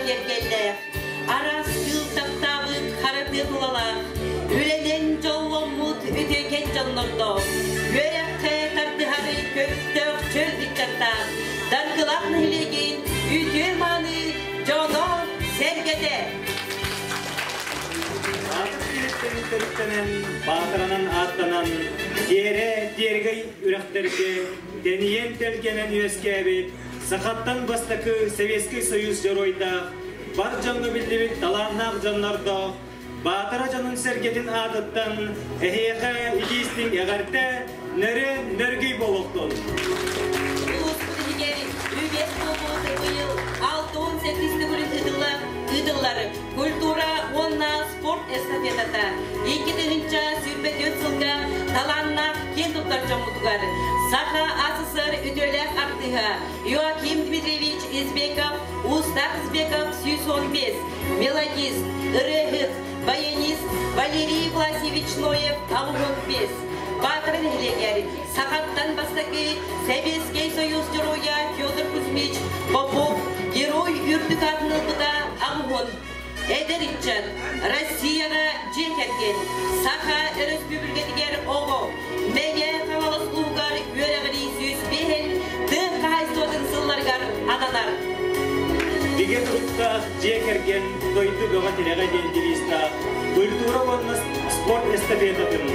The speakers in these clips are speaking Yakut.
киэргэллээх, араас кыыл таптаабыт хара тыа тулалаах, үлэнэн дьолломмут үтүөкэн дьоннордоох, үөрэххэ тардыһары көхтөөх чөл ыччаттаах, Даркылаах нэһилиэгин үтүө-мааны дьоно-сэргэтэ! Аатыр киһиттэн төрүттэнэн, баатыранан ааттанан, тиэрэ тиэргэй үрэхтэргэ тэнийэн тэлгэнэн үөскээбит сахаттан бастакы Советский Союз дьоруойдаах, бар дьоҥҥо биллибит талааннаах дьоннордоох Баатара дьонун сэргэтин аатыттан эһиэхэ итиистиҥ эҕэрдэ, нөрү нөргүй буолуохтун! Улууспут иһигэр үгэс буолбут быйыл 68 төгүлүн ыытыллар ыытыллар культура уонна спорт эстафетата 2024 сылга талааннаах киэн туттар дьоммутугар Саха АССР үтүөлээх артыыһа Иоаким Дмитриевич Избеков, Устав Избеков 115, мелодист, ырыаһыт, баянист Валерий Власьевич Ноев 85, Баатара нэһилиэгэр Сахаттан бастакы Сэбиэскэй Союз Дьоруойа Федор Кузьмич Попов Герой үрдүк аатын ылбыта 80. Эдэр ыччат Россияҕа дьиэ кэргэн, Саха Өрөспүүбүлүкэтигэр оҕо, Мэҥэ Хаҥалас улууһугар үөрэҕирии 105-ин тыа хаһаайыстыбатын сылларыгар ананар. Бигэ туруктаах дьиэ кэргэн дойду бөҕө тирэҕэ диэн девизтаах культура уонна спорт эстафетатын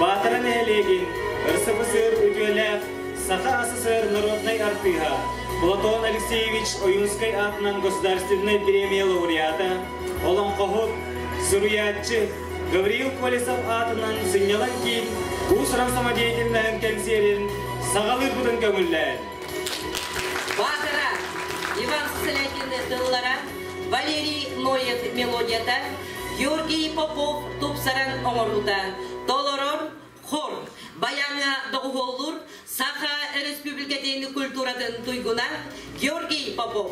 Баатара нэһилиэгин РСФСР үтүөлээх Саха АССР народнай артыыһа Платон Алексеевич Ойуунскай аатынан государственнай премия лауреата, олоҥхоһут, суруйааччы Гавриил Колесов аатынан сынньалаҥ киин уус-уран самодеятельноһын кэнсиэрин саҕалыырбытын көҥүллээн. Баатара Иван Сысолятин тыллара, Валерий Ноев мелодията, Георгий Попов тупсаран оҥоруута, толорор хор, баяҥҥа доҕуһуоллуур Саха Өрөспүүбүлүкэтин культуратын туйгуна Георгий Попов.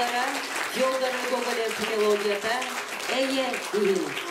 тыллара, Федор Гоголев мелодията «Эйэ иһин».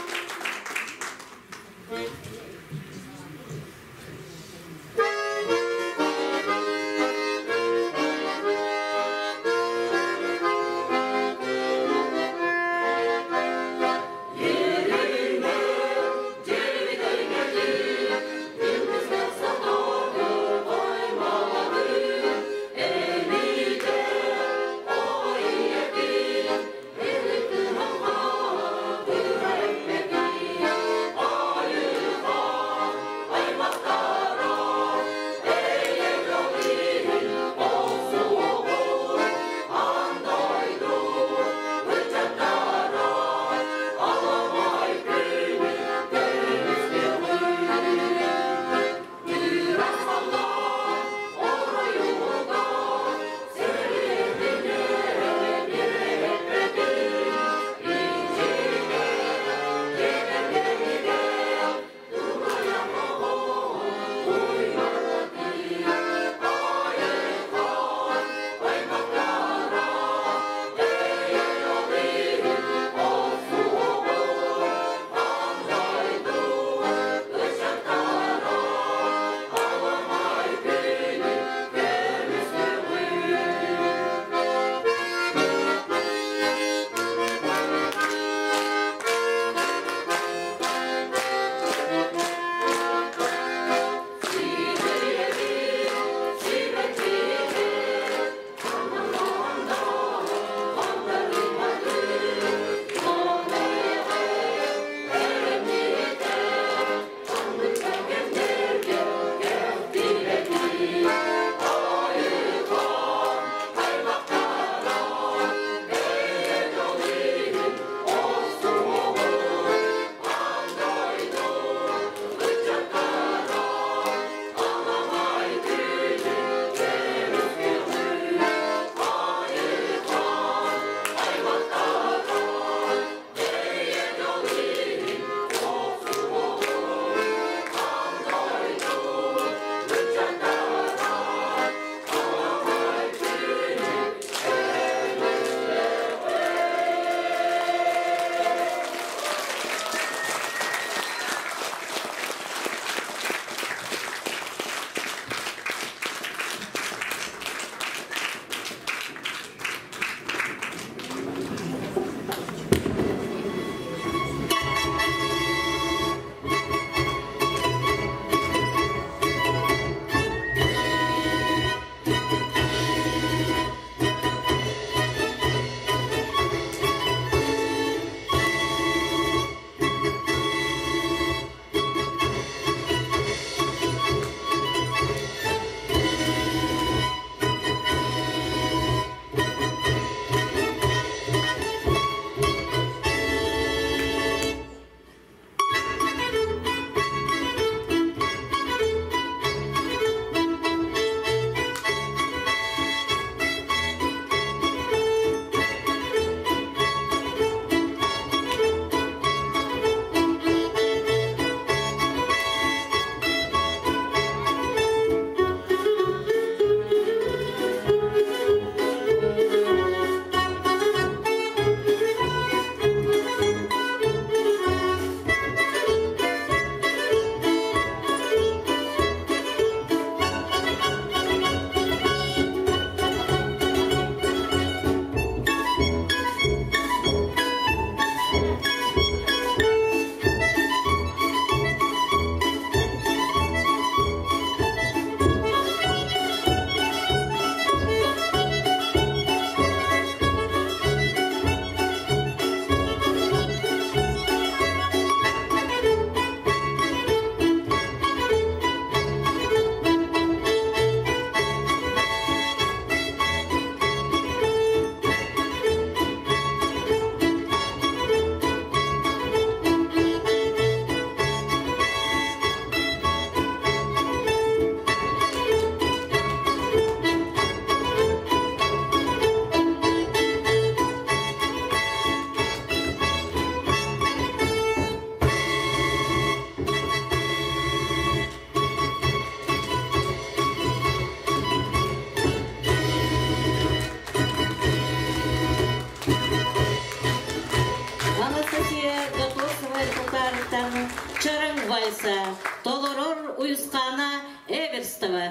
вальса толорор Уйусхаана Эверстова.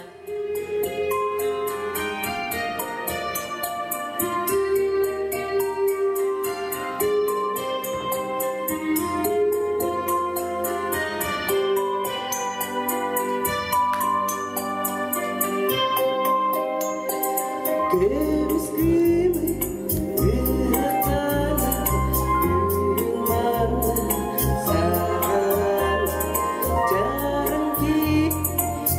Көмүс күмү ыратана күн манна саҕалана чарын кип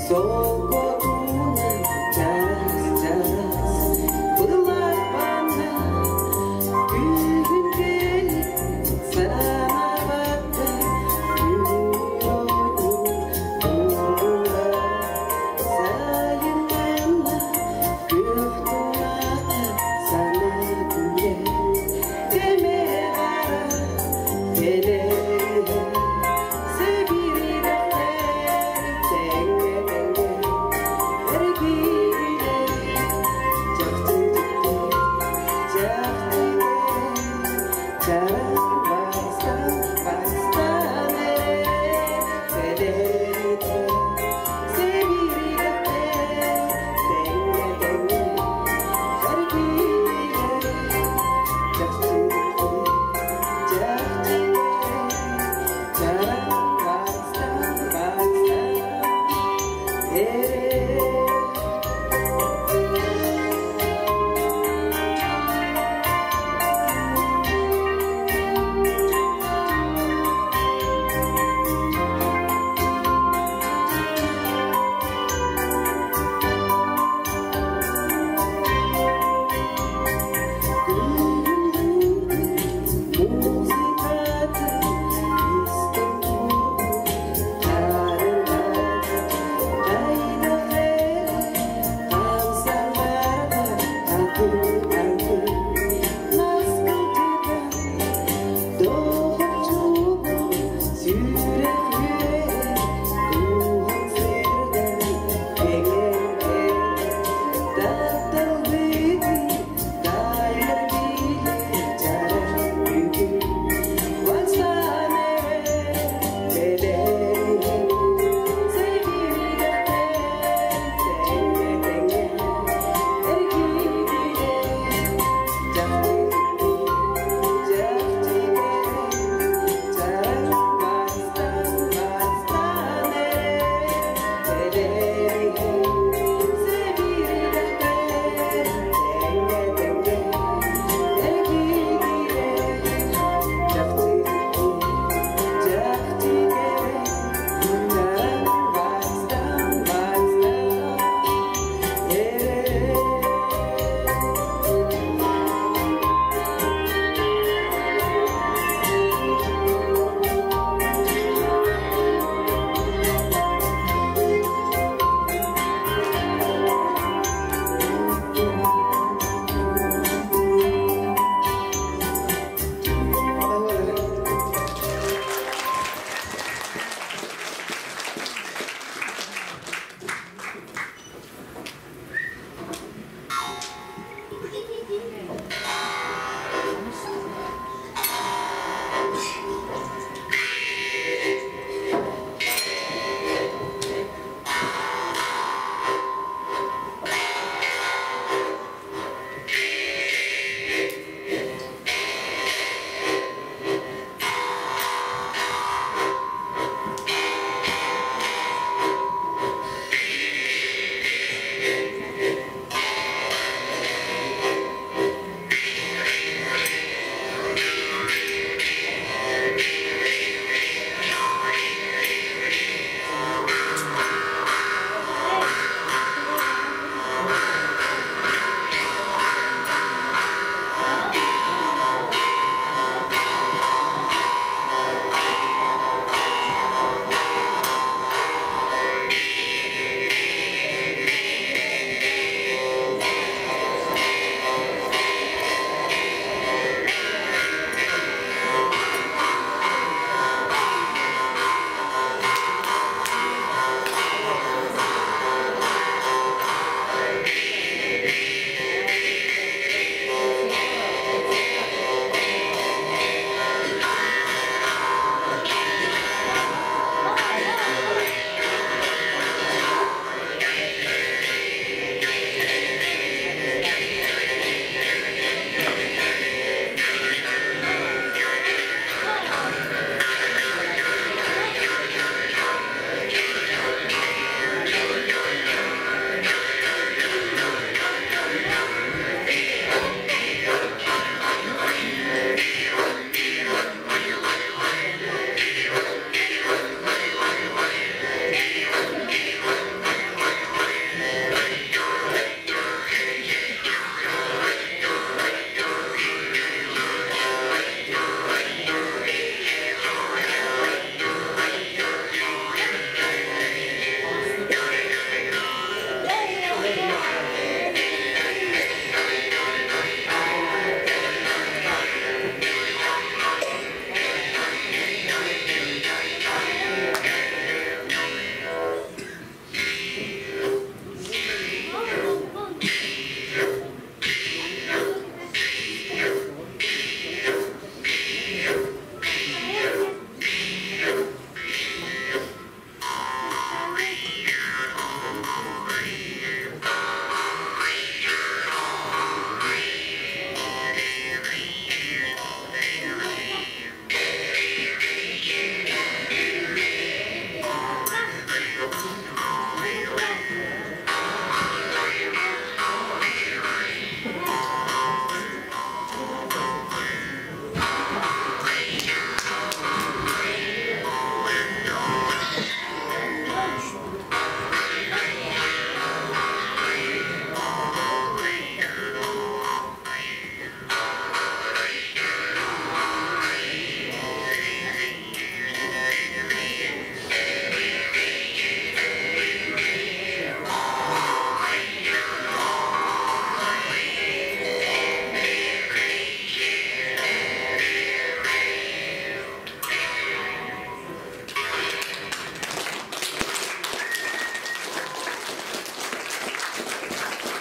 солкотунан чараас чараас былапана күһүн кэлин санаабакка күн оонньуу туруга сайын манна күөх туната.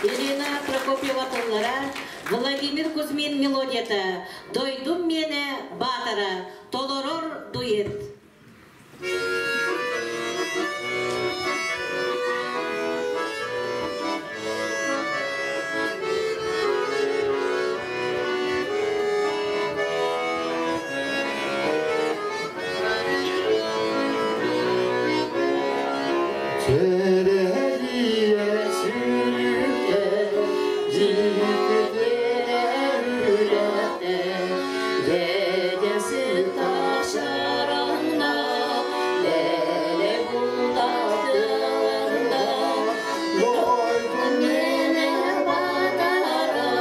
Елена Прокопьева тыллара, Владимир Кузьмин мелодията «Дойдум миэнэ Баатара» толорор дуэт. Чэрэлийэ сүрүкэ, дьиктитинэ үлэтэ, дьэдьэ сыташарана, дэлэ бултатылында, дойдум миэнэ батара,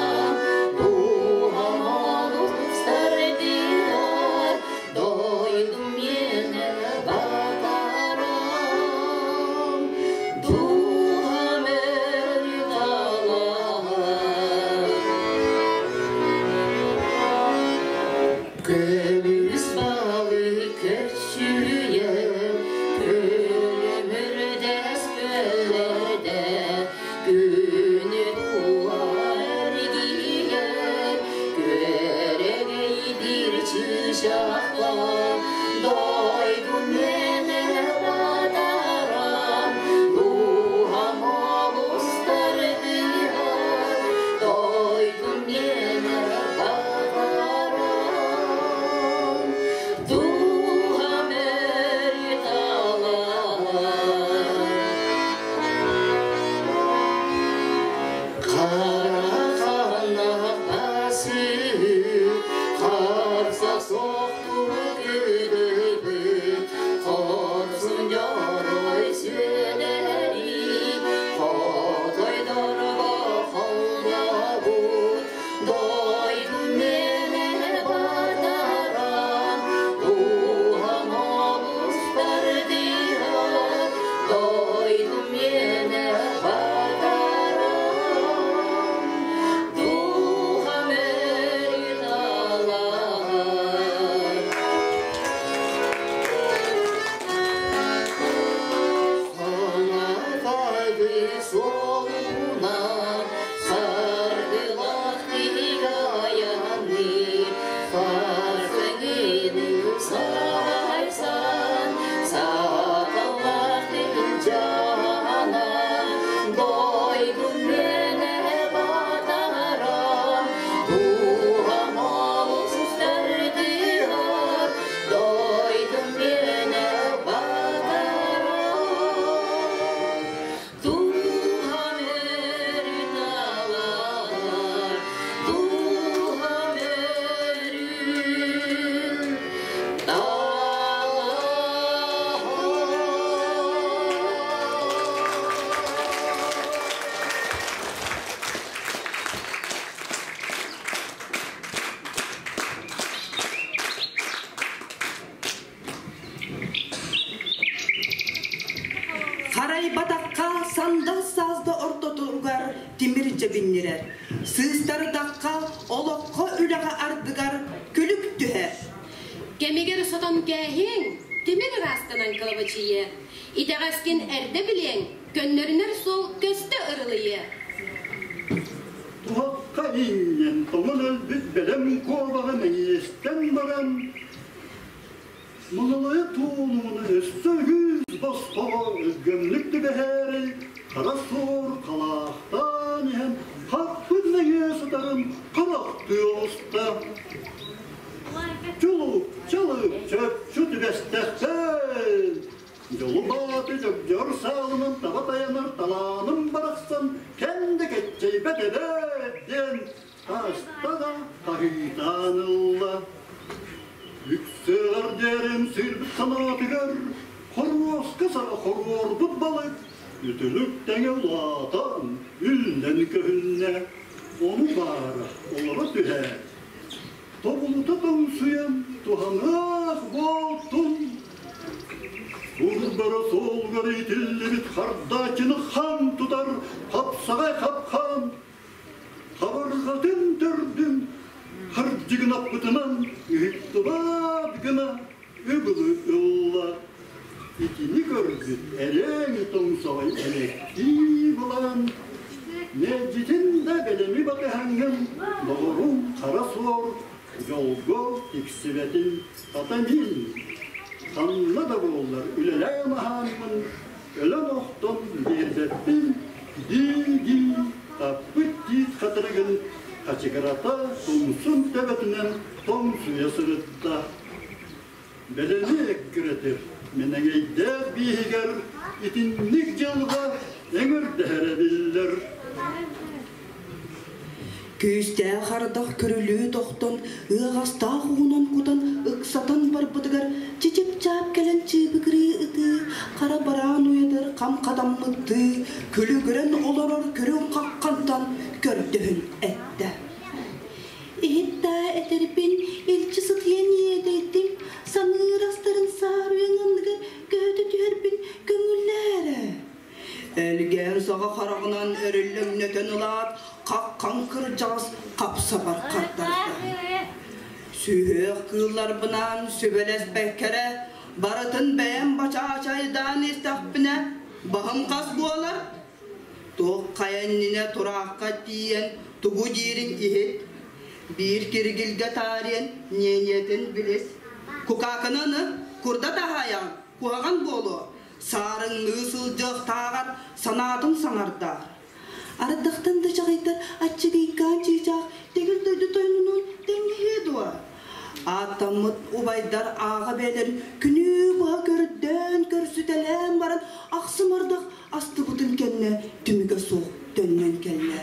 дууһам олус сардыар, дойдум миэнэ батарам, дууһам өр талаһар. Көмүс балык көччүйэн, күлүмүрдэс көллөрдө, күнү тула эргийэр, күөрэгэйдиир чыычаахтар, дойдум миэнэ батарам, дууһам олус тардыһар, дойдум миэнэ батарам, дууһам өр талаһар. Хара ханна басыы, харса сохтуу күдүбүт, хорсун дьоруой сүөлэри, хотойдорго холбообут, дойдум миэнэ батаран, дууһам олус тардыһар, дойдум миэнэ батаран, дууһам өр талаһар. Санатайды суолунан саргылах тигаяны, сарсыгыны сарайсан, саталлах жана, дойдум миэнэ батарам, дууһам олус тардыһар, дойдум миэнэ батарам, дууһам өр талаһар, дууһам өрүн талаһар. Харайбатахха сандал саазда ортотугар тимир дьэбиннирэр. Сыыстардахха олоххо үлэҕэ ардыгар күлүк түһэр. Кэмигэр сотон кээһиэҥ, тимир ыраастанан кылабачыйыа. Итэҕэскин эрдэ билиэҥ, көннөрүнэр суол көстө ырылыйыа. Туһахха иҥнэн тоҥон өлбүт бэлэм куобаҕы мэҥиэстэн баран, Мылылайа туолумуна өссө үгүс босхоҕо өлгөмнүк түбэһээри хара суор халаахтаан иһэн хаппыт нөҥүө сытарын харахтыы оҕуста. Чулук, чалык, чөпчү түбэстэхпин! Дьолу бааты дьогдьор саалынан таба тайанар талааным барахсан кэнде кэччэйбэт эбээт диэн хаста да хаһыытаан ылла. Үксүгэр диэрим сирбит санаатыгар хоруоска саҕа хоруорбут балык үтүлүк тэҥэ улаатан, үллэн көһүннэ. Ону баара олоро түһээт, тобулута тоҥсуйан туһаныах буолтум. Урбара суолугар иитиллибит хардааччыны хан тутар хапсаҕай хапхан Хабарҕатын төрдүн хардьыгынаппытынан ыһыктыбат гына ыбылы ылла. Итини көрбүт эрэҥ тоҥсоҕой элэктии булан, Мэлдьитин да бэлэми батыһаҥҥын, доҕоруҥ хара суор, дьолго тиксибэтин хата мин. Ханна да буоллар үлэлээн аһааммын, өлөн-охтон биэрбэппин, дии-дии таппыт тиит хатырыгын хачыгырата тумсун төбөтүнэн тоҥсуйа сырытта. Бэлэми эккирэтэр мэнэҥэйдээх бииһигэр итинник дьылҕа эҥэрдэһэрэ биллэр. Күүстээх ардах күрүлүү тохтон, ыаҕастаах уунан кутан ыксатан барбытыгар чичип-чаап кэлэн чыыбыгырыы ытыы, хара бараан уйатар хам хатаммыттыы, күлүгүрэн олорор күрүҥ хаххантан көрдөһүн эттэ. Иһит даа этэрбин илдьи сытыйан иэдэйдим, саныыр астарын сааруйан анныгар көһүтэ түһэрбин көҥүллээ Элгээн саҕа хараҕынан өрүллэҥнэтэн ылаат, хаххан кырдьаҕас хапсабар хардарда. Сүһүөх кыылларбынаан сүбэлэспэккэ эрэ, барытын бэйэм бачаачайдаан истэхпинэ, баһым хас буолар? Туох хайа иннинэ тураахха тиийэн тугу диирин иһит, биир киргилгэ таарыйан ньиэньэтин билис. Кукаакынаны курда таһаайаҕын, куһаҕан буолуо, саарыҥныы сылдьыахтааҕар санаатын саҥардар. Ардахтан да чаҕыйдар аччыгыйкаан чыычаах тэгил дойду тойонунуун тэҥнэһиэ дуо? Ааттаммыт убайдар ааҕа бэйэлэрин күнүү быһа көрдөөн көрсүтэлээн баран ахсым ардах астыбытын кэннэ түмүгэ суох төннөн кэллэ.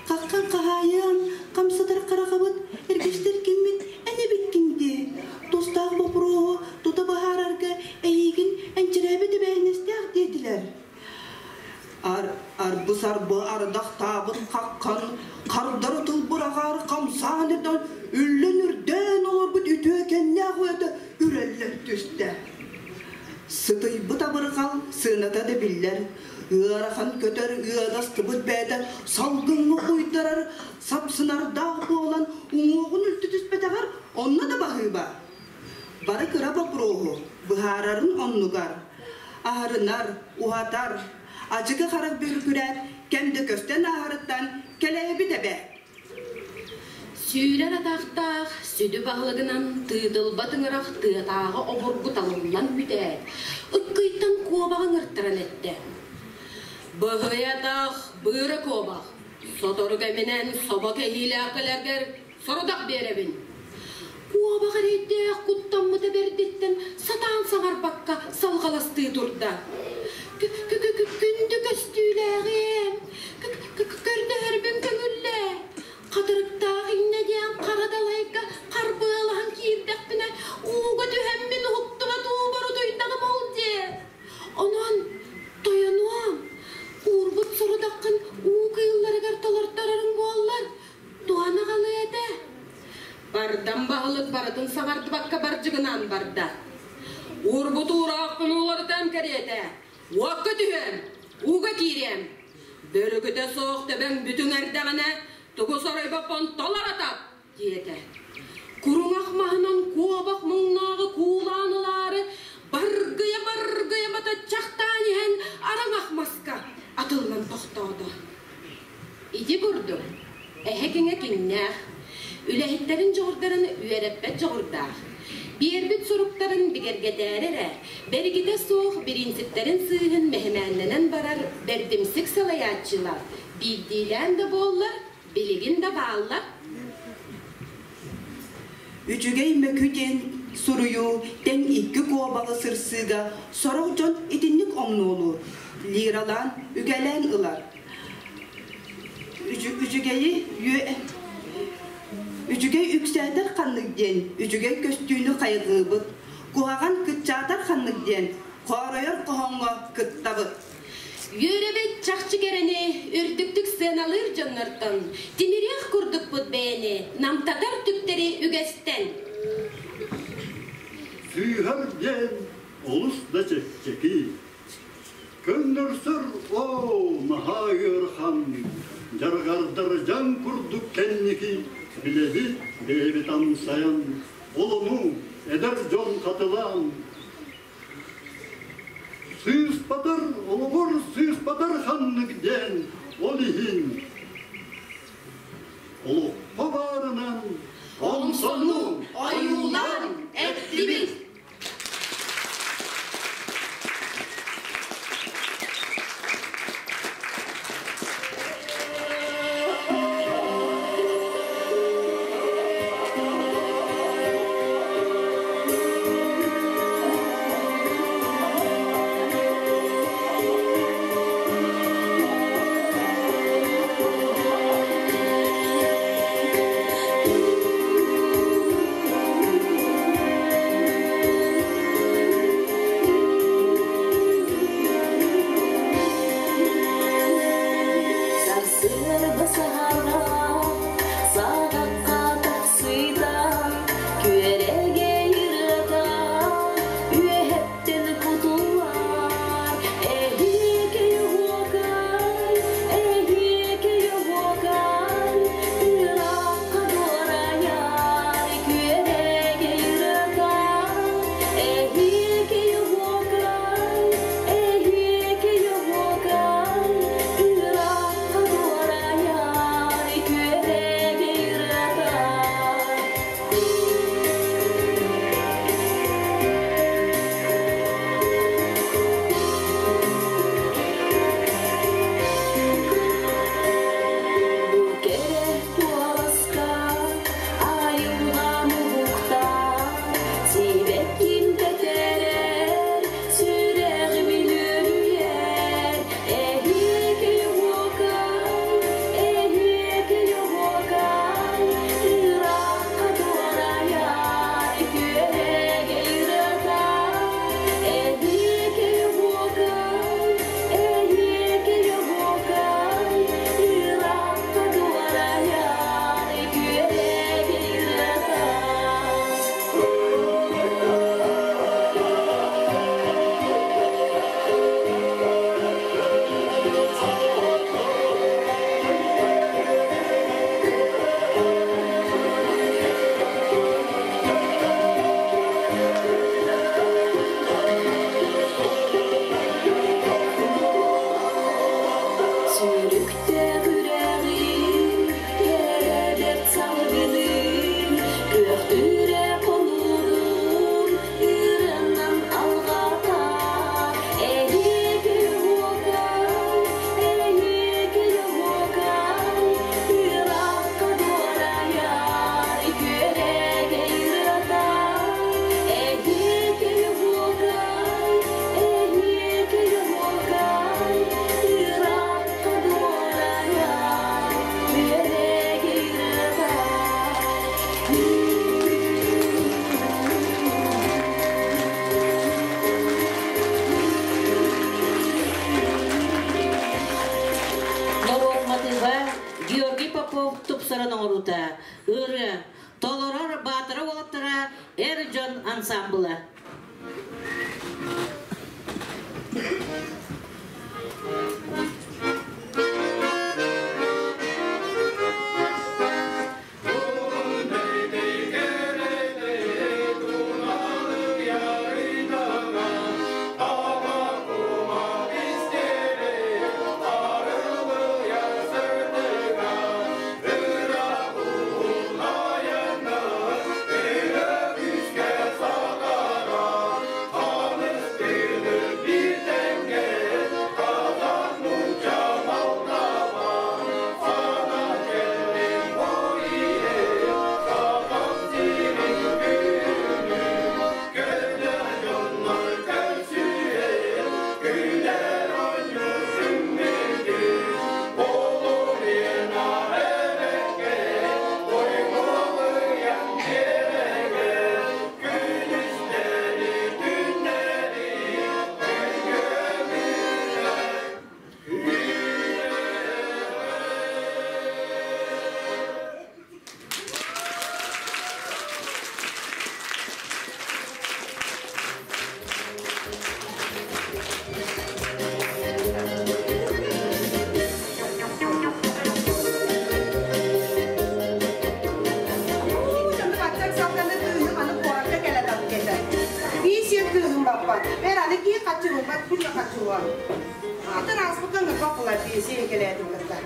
Хаххан хаһаайыан, хамсатар харахабыт, эргистэр киммит эн эбиккин дии. Тустаах боппуруоһу тута быһаарарга эйиигин энчирээбит эбээһинэстээх диэтилэр. Ар, арбы-сарбы ардахтаабыт хаххан, хардары тылбыраҕар хамсаан эрдэн, үллэн-үрдээн олорбут үтүөкэннээх уйата үрэллэн түстэ. Сытыйбыт абырҕал сыаната да биллэр, ыарахан көтөр ыадастыбыт бэйэтэ салгыҥҥа уйдарар сапсынардаах буолан уҥуоҕун үлтү түспэтэҕэр онно да баһыыба. Бары кыра боппуруоһу быһаарарын оннугар аһарынар, уһатар, ачыкы харах бүрүкүрээт кэм да көстөн ааһарыттан кэлээбит эбээт. Сүүрэр атахтаах сүдү баһылыгынан тыытылба тыҥырах тыатааҕы обургу талыллан бүтээт, ыккыйтан куобаҕы ыҥыртаран эттэ: «Быһый атах, быыра куобах, сотору кэминэн собо кэһиилээх кэлэргэр сорудах биэрэбин». Куобах эрэйдээх куттаммыта бэрдиттэн сатаан саҥарбакка салҕаластыы турда. Күндү көстүүлээҕиэм, көрдөһөрбүн көҥүллээ. Хатырыктаах иннэ диэн хара далайга харбыалаһан киирдэхпинэ, ууга түһэммин уһуктубат уубар утуйдаҕым ол диэ. Онон тойонуом, уурбут сорудаххын уу кыылларыгар толорторорун буоллар, туһана аҕалыа этэ. Бардам баһылык барытын саҥардыбакка бардьыгынаан барда. Уурбут уураахпын уларытан кэриэтэ, уокка түһүөм, ууга киириэм. Бөрүкүтэ суох төбөҥ бүтүҥ эрдэҕинэ, тугу соройбоппун толоро тап, диэтэ. Куруҥах маһынан куобах муҥнааҕы куулаан ылаары, баргыйа-баргыйа батаччахтаан иһэн араҥах маска атыллан тохтоото. Ити курдук, эһэ киҥэ киҥнээх, үлэһиттэрин дьоҕурдарын үөрэппэт дьоҕурдаах, биэрбит суруктарын бигэргэтээри эрэ, бэригитэ суох бириинсиптэрин сыыһын мэһэмээннэнэн барар бэрдимсик салайааччылар биирдиилээн да буоллар, билигин да бааллар. Үчүгэй мөкү диэн суруйуу тэҥ икки куобаҕы сырсыыга сорох дьон итинник омнуолуур, лиралаан, үгэлээн ылар. Үчүгэйи үчүгэй үксээтэр ханнык диэн үчүгэй көстүүнү хайҕыыбыт, куһаҕан кыччаатар ханнык диэн хооройор хоһооҥҥо кыттабыт. Үөрэбит чахчы кэрэни үрдүктүк сыаналыыр дьоннортон, тимириэх курдукпут бэйэни намтатар түктэри үгэстэн. Сыыһар диэн олус да чэпчэки. Көннөрсөр оо, наһаа ыарахан, дьарҕардар дьаҥ курдук кэнники билэбит бэйэбит амсайан, ол ону эдэр дьон хатылаан Сыыспатар, олоҕор сыыспатар ханнык диэн, Ол иһин олоххо баарынан омсону ойуулаан эттибит. Сарсыарда саһарга саҕахха тахсыыта, күөрэгэй ырыата үөһэттэн кутуллар. Эһиэкэй оһуокай, эһиэкэй оһуокай, ыраахха дуорайар күөрэгэй ырыата. Эһиэкэй оһуокай, эһиэкэй оһуокай, ыраахха дуорайар күөрэгэй ырыата. Бу кэрэ куоласка айылҕам уһуктаах, сибэкким тэтэрэр, сүрэҕим үөрүйэр. Эһиэкэй оһуокай, эһиэкэй оһуокай, ыраахха дуорайар күөрэгэй ырыата. Эһиэкэй оһуокай, эһиэкэй оһуокай, ыраахха дуорайар күөрэгэй ырыата. Сүүрүктээх үрэҕим, кэрэ бэрт салгыным, күөхтүүрэ хонуурун ырыанан алҕатар. Эһиэкэй оһуокай, эһиэкэй оһуокай, ыраахха дуорайар күөрэгэй ырыата. Эһиэкэй оһуокай, эһиэкэй оһуокай, ыраахха дуорайар күөрэгэй ырыата. Норуот матыыба Георгий Попов тупсаран оҥоруута. Ырыа толорор Баатара уолаттара эр дьон ансаамбыла. Ыҥырбат буолар пенсия кэлээтин кытта.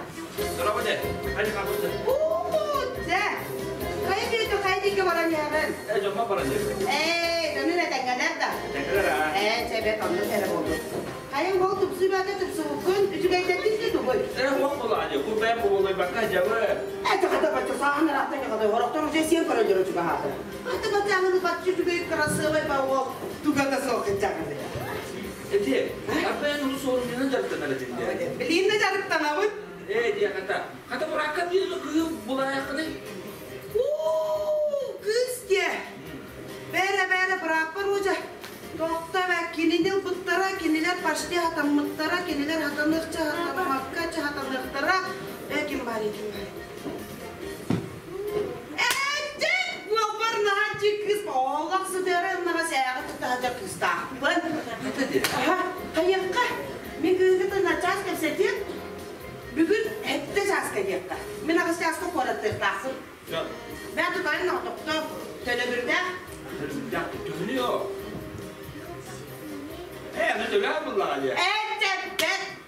Дороба де, хайди хабыты. Уу, дьэ. Хайа диэки хайа диэки баран иһэҕин? Э, дьоммор баран иһэбин. Ээ, дьонун этэҥҥэлэр да. Этэҥҥэлэр аа. Ээ, чэ, бэт оннук эрэ буолбут. Хайаҥ ол тупсуйбата тупсубуккун, үчүгэйдэттин дии тугуй? Э, уох буолаа дии, бу бэйэм буолуйбакка дьабы. Э, чахата бачча сааһын ыраахтан ньаҕадай, орохтор уже сиэн көрөллөрө чугаһаата. Аты баччааны бачча үчүгэй кырасыабай ба уол туга да суох кыччаҕын. Эти, арбайан улус суолунан дьарыктанар этин дии. Билиин да дьарыктанабыт. Ээ, диэ хата. Хата бураакка биир кыыһы булаайаххыный? Уу, кыыс диэ. Бээрэ, бээрэ, бырааппар уодьа. Тоохто бэ, кинини ылбыттара, кинилэр почти хатаммыттара, кинилэр хатаныахча хатаммакка хатаныахтара. Ээ, ким баар, ким баар? Эчик, буолбар наһаа кыыс олох сытыары ыннаҕа сээҕи тутта сылдьар кыыстаахпын. Аха, хайыахха, мин кыыһытын начаас кэпсэтиэм. Бүгүн 7 чааска диэххэ. Мин 8 чааска куораттыахтаахпын. Бээ тутайын оҕотохто төлөбүрдээх. Төлөбүрдээх төһөнү Ээ, аны төлөөн буллаҕа дии. Ээ,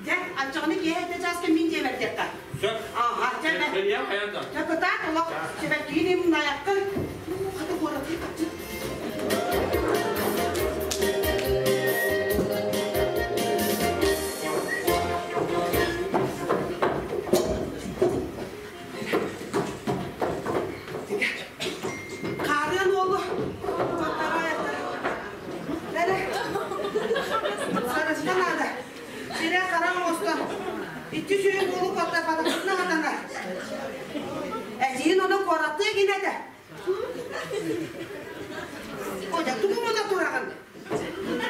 дьэ, аччаҕыны киэһэ 7 чааска мин дьиэбэр диэххэ. Сөп. Ааха, дьэ, бэ. Бэлиэм хайан да. Дьэ, кытаат олох, чэбэккиин имнайаккын. Хата куораттыы хаччы. Хаарыан уолу Бэрэ, сарыста наада. Сирэ хараҥ оҥостон, икки сүүс уолу куоттарбатахпытына хатанар. Эдьиийин ону куораттыы гинэтэ. Оля, тугу муна тураҕын?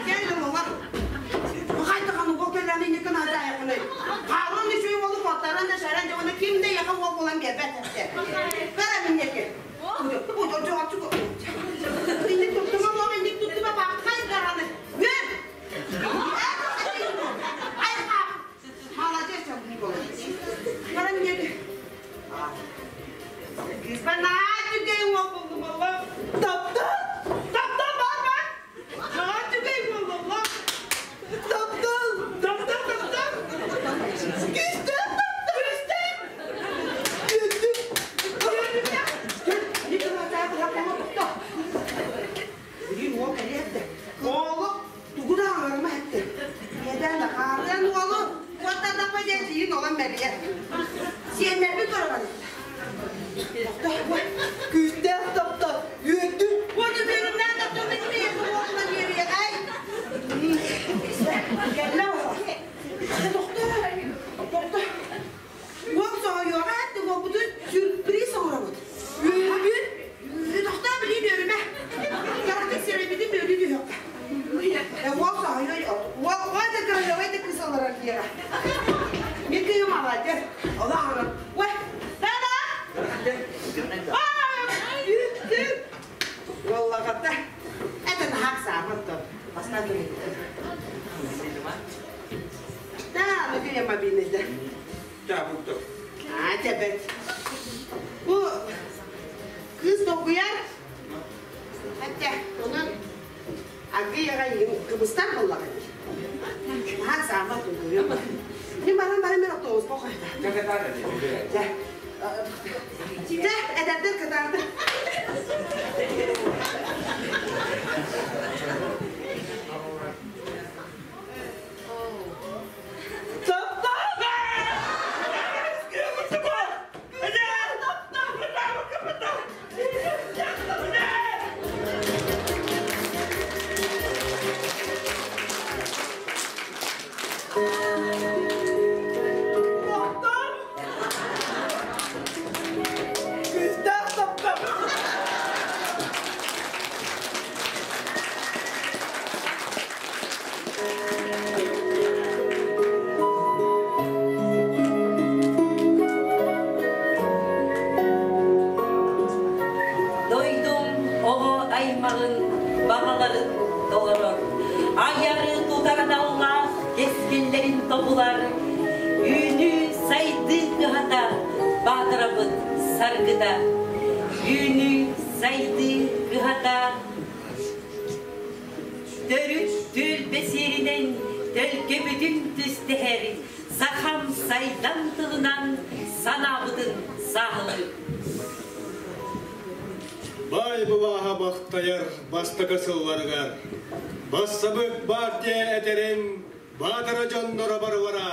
Кэл олоҕор. Хайдахан уол кэллэҕинэ инникин алдьаайаххыный? Хаалан үчүгэй уолу куоттаран да шаран дьоҕуна ким да эйиэхэ уол булан биэрбэт этэ. Кара миннеки. Инник туттума уол, инник туттума бааххай даҕаны. Үөр! Айха! Молодец, Кара миннеки. Кыыспа наһаа үчүгэй уол буллум олох. Таптал! Таптал бар ба! Наһаа үчүгэй уол олох. Таптал! Таптал, таптал! Күүстээх таптал! Күүстээх! Билин уол кэлиэттэ. Оолу тугу да аҥарыма эттэ. Иэдээн хаарыан уолу уоттардаппа диэн тиийин олон бэрийэр. Сиэннэрбин көрөҕүн. Күүстээх таптал үөрдүм. Уону үөрүмнээн таптал кими уолуна биэриэҕэй? Кэллэ оҕо. Тохтоо. Тохтоо. Уол соһуйуоҕа эттик уолбутун сюрприз оҥоробут. Үөрбүт. Тохтоо билиин үөрүмэ. Кыракый сирэйбитин үөрүү түһүөххэ. Уол соһуйуой уол уол да кырасыабай да кыыс олорор диэҕэ. Мин кыыһым молодец. Олох олорор. Ой, да-да! Үттүк! Уоллаҕата. Это наһаа саамат то. Бастаан кэлбит. Да, ну я мобильный да. Чаабыттык. Аа, тэбэт. Бу кыыс долгуйар. Хотя, онон аргыйаҕа кыбыстар буоллаҕа дии. Наһаа саама долгуйуом. Мин баран баран мен автобуска хойда. Дьэ, кытаат Дьэ. Дьэ, эдэрдэр кытааты. Күүстээх таптал! Дойдум оҕо аймаҕын баҕаларын толорор, айары тутар аналлаах кэскиллэрин тобулар, үүнүү-сайдыы кыһата Баатырабыт саргыта. Үүнүү-сайдыы кыһата төрүт түөлбэ сиэринэн төлкөбүтүн түстэһэр. Сахам сайдам тылынан санаабытын сааһылыыр. Баай былааһа бахтайар бастакы сылларыгар бассабык партия этэрин баатара дьонноро барылара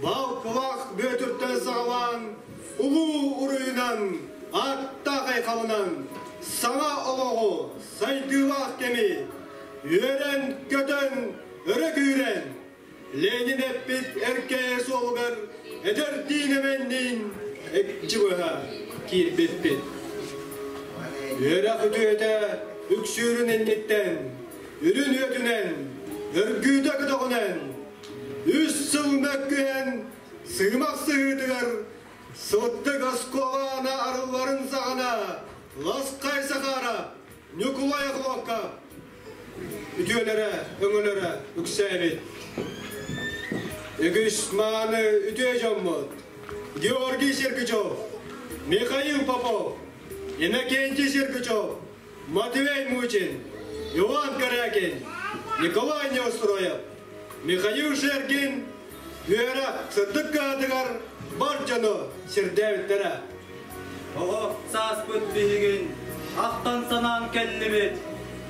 Баалкылаах Бүөтүртэн саҕалаан улуу уруйунан, ааттаах айхалынан саҥа олоҕу, сайдыылаах кэми үөрэн-көтөн, өрө күүрэн Ленин эппит эркээйи суолугар эдэрдиин эмэнниин экчи быһа киирбиппит. Үөрэх үтүөтэ үксүүрүн инниттэн, үрүн үөтүнэн, өргүүтэ көтөҕүнэн, үс сыл мөккүһэн сыымах сыһыытыгар сылтык оскуолаана арылларын саҕана Ласкай Сахара Ньукулай Охлопков үтүөлэрэ, өҥөлөрө үксээбит. Үгүс мааны үтүө дьоммут Георгий Сергучев, Михаил Попов, Иннокентий Сергучев, Матвей Мучин, Иван Корякин, Николай Неустроев, Михаил Шергин үөрэх сырдык кыһатыгар бар дьону сирдээбиттэрэ. Оҕо сааспыт биһигин ахтан-санаан кэллибит.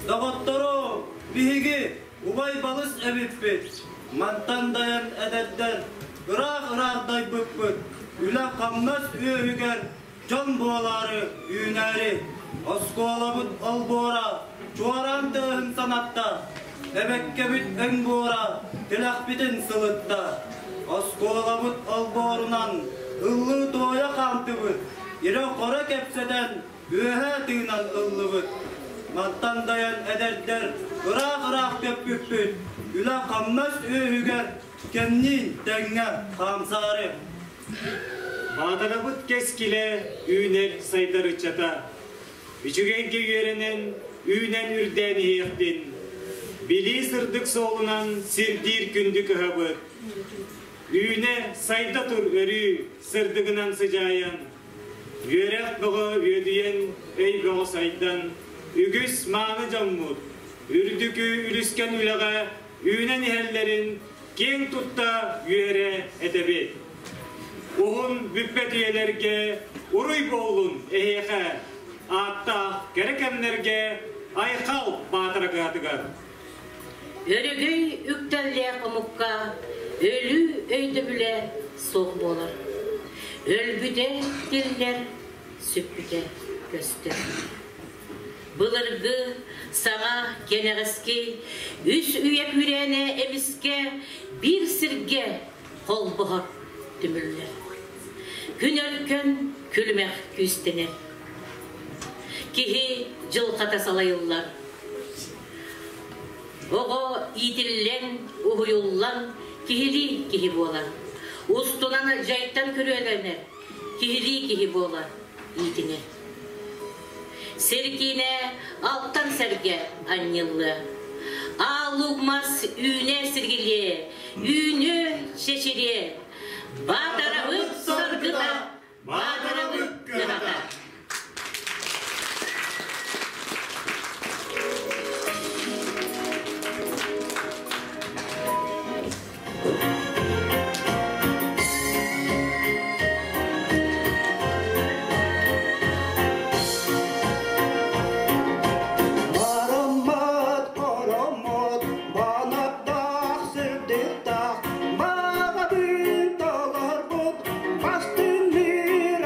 Доҕоттору, биһиги убай-балыс эбиппит. Мантан дайан эдэрдэр ыраах-ыраах дайбыппыт. Үлэ-хамнас үөһүгэр дьон буолаары үүнээри. Оскуолабыт олбуора чуораан тыаһын санатта. Эбэккэбит өҥ буора тилэхпитин сылытта. Оскуолабыт олбуорунан ыллыы-туойа хаамтыбыт, ирэ-хоро кэпсэтэн үөһээ тыынан ыллыбыт. Мантан дайан эдэрдэр ыраах-ыраах көппүппүт, үлэ-хамнас үөһүгэр кэмниин тэҥҥэ хаамсаары. Баатарабыт кэскилэ үүнэр сайдар ыччата. Үчүгэйгэ үөрэнэн, үүнэн үрдээн иһиэхтин. Билии сырдык суолунан сирдиир күндү кыһабыт. Үүнэ, сайда тур өрүү сырдыгынан сыдьаайан, үөрэх бөҕө үөдүйэн, өй бөҕө сайдан, үгүс мааны дьоммут, үрдүкү үлүскэн үлэҕэ үүнэн иһэллэрин киэҥ тутта үөрэ этэбит. Уһун бүппэт үйэлэргэ уруй буоллун эһиэхэ, ааттаах кэрэ кэмнэргэ айхал баатарагыатыгар. Өрөгөй үктэллээх омукка өлүү өйдөбүлэ суох буолар. Өлбүтэ тиллэр, сүппүтэ көстөр. Былыргы, саҥа, кэнэҕэски үс үйэ күүрээнэ эмискэ биир сиргэ холбоһор түмүллэр. Күн өркөн күлүмэх күүстэнэр. Киһи дьылҕата салайыллар. Оҕо иитиллэн, уһуйуллан киһилии киһи буолар. Устунан дьайтан күрүөлэнэр, киһилии киһи буолар иитинэр. Сир киинэ алтан сэргэ анньыллыа. Ааллуук мас үүнэ сиргилиэ, үүнүө чэчириэ. Баатарабыт саргыта, баатарабыт кыһата. Бараммат, ороммот, банаттаах, сырдыктаах, баҕабын толорбут, бастыҥ мир.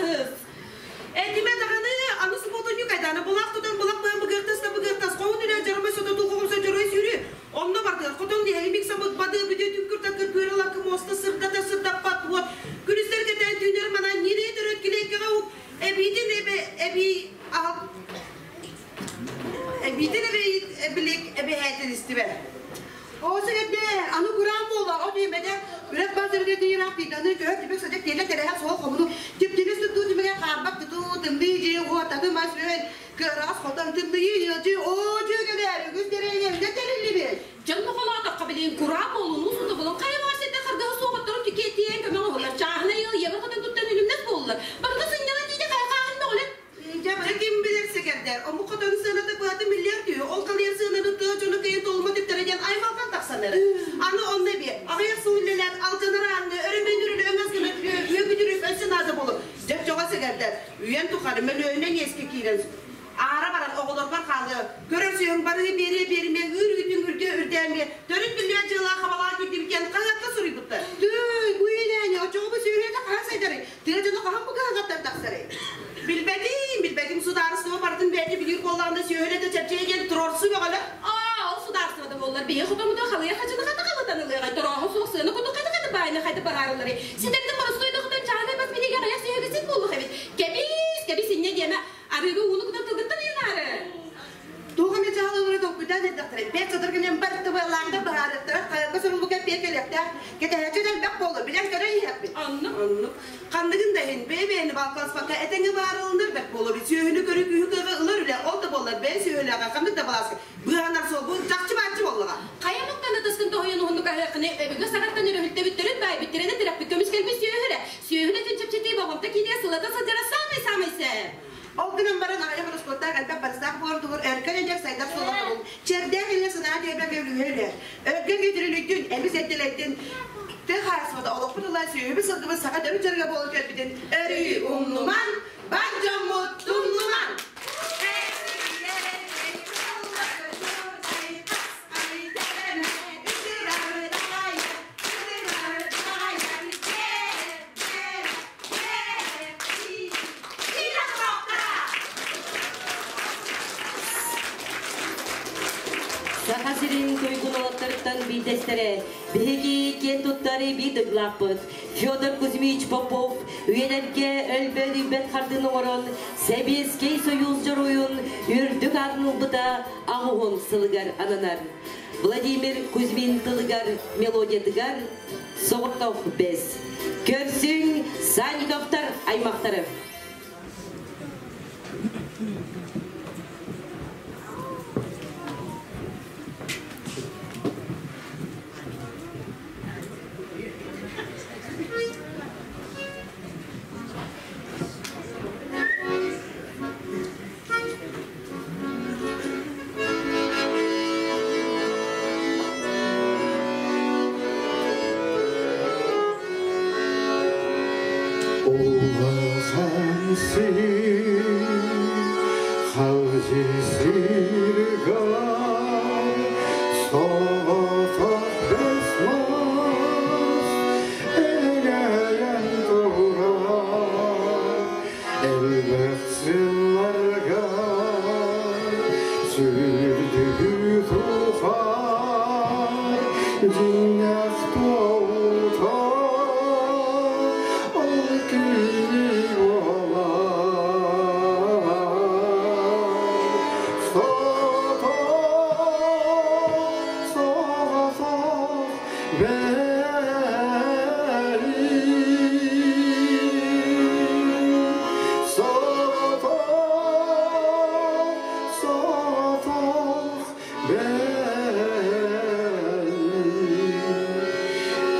Сыс. Этимэ даҕаны, аны субуотунньук айдаана былаах тутан былах быһан быгыахтас да быгыахтас, хоһун үлэ дьарымай сототул хоҕумса дьоруой сүүрүү. Онно бардыгар хотон диэһэги миксамыт бадыы бүдүө түҥкүр такыр күөрэ лакы муоста сырдата сырдаппат уот. Күнүстэр кэтээн түүнэр манан ньирэй төрөт килиэккэҕэ ук эбиитин эбэ эбии аһал эбиитин эбэйит эбилик эбэһээтин истибэ. Оо сэгэрдэ, аны кураан буолла, от үөмэтэ, үрэх бас сиргэ тиийраах тиийданы көһөр түбүк садьак тиэлэ тэрэһэ суол хомуну, типтини сыттуу түмүгэ хаарбах тутуу, тымныы дьиэ уот, таты мас үөл, кыараҕас хотон, тымныйыы ыалдьыы, оо дьүөгэлэр, үгүс дэриэйэ үлэ тэриллибит. Дьон мохолоотоххо билигин кураан буолууну устута булан хайа баҕар сирдэ харгыһа суох отторун тикиэтиэн көмө оҥоһуллар, чааһынай ыал ийэбэр хотон туттан үлүмнэс буоллулар. Барыта сынньалаҥ дьиэтэ хайҕааһын бөҕөлөр. Дьэ, бары ким билэр сэгэрдэр, омук хотону сыаната быһата миллиард үһү, ол калыйар сыананы тыа дьоно кыайан толумат үптэрэ диэн аймалҕан тахсан эрэр. Аны онно эбии, аҕыйах сыл үлэлээн алдьанар ааҥҥа өрөмүөн үрүлү өҥөс гына үөгүтүрүп өссө наада буолуо. Дьэ, сэгэрдэр, үйэн тухары мөлүөнүнэн иэскэ киирэн аара баран оҕолоргор хаалыа, көрөр сүөһүҥ барыһы биэриэ биэримиэ, ыыр үүтүҥ үрдүө үрдээмиэ, төрүт биллибэт дьыалаах хабалаах киирдибит диэн хаһыакка суруйбуттар. Тыый, бу иилээни, оччоҕо бу сүөһү хаһан сайдарый? Тыа дьоно хаһан бу кыһалҕаттан тахсарый? Билбэтим, билбэтим судаарыстыба барытын бэйэтэ билиир буоллаҕына сүөһүлэ да чэпчэки диэн туруорсуу бөҕөлө. Аа, ол судаарыстыбата буоллар биһи хотоммутун халыйа хачыны хата халытан ылыаҕай, торооһо суох сыана курдук хата-хата баайына хайда баһаарылларый. Ситэрдин боростуой да хотон чааһынай бас билиигэ аҕыйах сүөһүгэ син буолуох эбит. Кэбис, кэбис инньэ диэмэ, арыыга ууну кутан тылгыттан ыйанаары. Туох эмэ дьаһалылары толкуйдаан эрдэхтэрэ. Бэт сатыргынан бар тыбыалаахта баһаарыктара хайарга суруллуга пиэ кэлиэхтээх. Кэтэһээччи да элбэх буолла, билэн көрөн иһэппит. Оннук. Оннук. Ханныгын да иһин, бэйэ-бэйэни баалкаласпакка этэҥҥэ баарылынар бэрт буолуо. Сүөһүнү көрүү күүһү кыаҕы ылар үлэ, ол да буоллар бэйэ сүөһүлээҕэ ханнык да балааска быыһанар суол бу чахчы-бааччы буоллаҕа. Хайа муктан ытыскын тоһуйан уһуннук аһыаххыный, өбүгэ саҕаттан өрөһүлтэбит төрүт баайбыт тирэнэ тирэхпит көмүскэлбит сүөһүрэ. Сүөһүлэтин чэпчэтии болҕомто кииниэ сылата сылдьара саамай-саамай сөп. Ол гынан баран аҕыйах ороскуоттаах элбэх барыстаах буолар өркөн эдэр сайдар суолларабыл. Чэрдээх илэ санаа түөбэ көлүһү Өргөн үтүрүлүйдүн, эмис эттэлэйдин, тыы хаасмата олохпут ыла сүөһүбүт сылгыбыт саха төрүт дьарыга буолан кэлбитин өрүү умнуман, бар дьоммут тумнуман! Саха сирин туйгун уолаттарыттан биирдэстэрэ, биһиги киэн туттар биир дойдулаахпыт Федор Кузьмич Попов үйэлэргэ өлбөт-үйбэт хардыын оҥорон Сэбиэскэй Союз дьоруойун үрдүк аатын ылбыта аҕыһын сылыгар ананар. Владимир Кузьмин тылыгар мелодиятыгар соҕотох бэс. Көрсүҥ Санниковтар аймахтары. Улахан сир, халжы сиргар, соҕотох бэс мас, элэгэйэн турар, элбэх сылларга сүрдүгү тухар, дьиҥнээх туолута, ол кини буолар. Соҕотох, соҕотох бэри. Соҕотох, соҕотох бэри.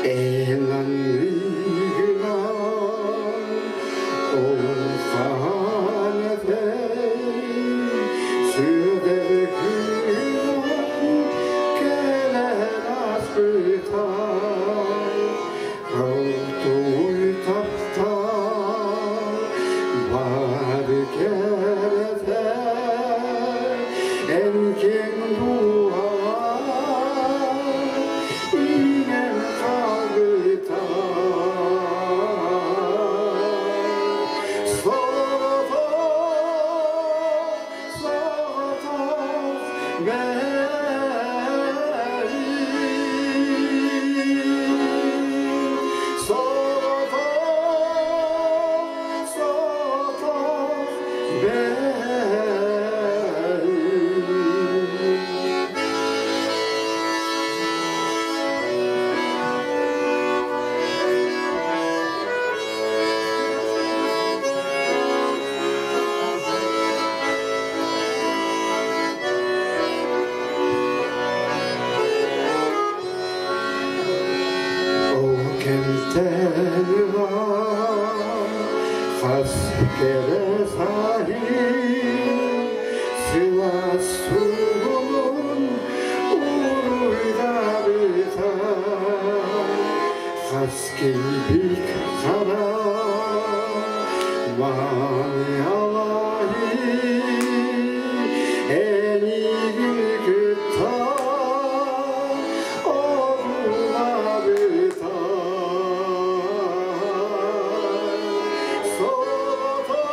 Эн анныгынан улахан этэй, сүдэр күн кэлэн ааспытай. Алтуй таптал бар кэрэтэ, эн киэҥ дууһаҕар иҥэн хаалбыта. Ол кэмтэн ыла хас кэрэ сайын сылаас суолун уруйдаабыта хас килбик хара маҥалайын эйигин кытта оруулаабыта соҕотох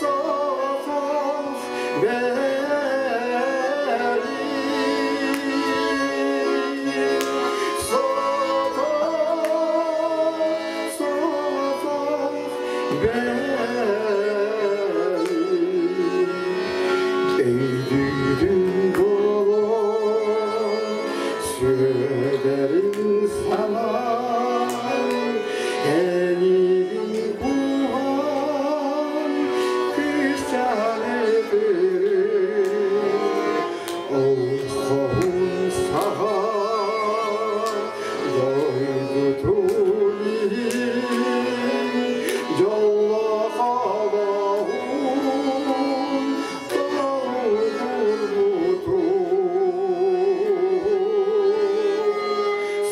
соҕотох бэйи соҕотох соҕотох бэйи өйдүүрүн буолуо сүрэҕин санаан эйигин кууһан кыысчааны ол хоһун саҕа дойдутун иһин дьоллоох олоҕун толорбутун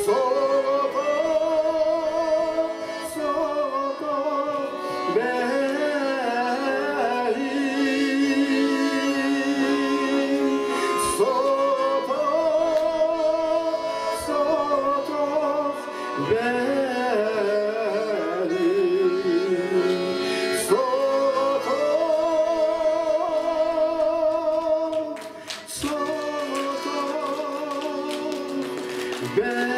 соҕотох соҕотох бэйи соҕотох соҕотох бэйи соҕотох соҕотох бэйи.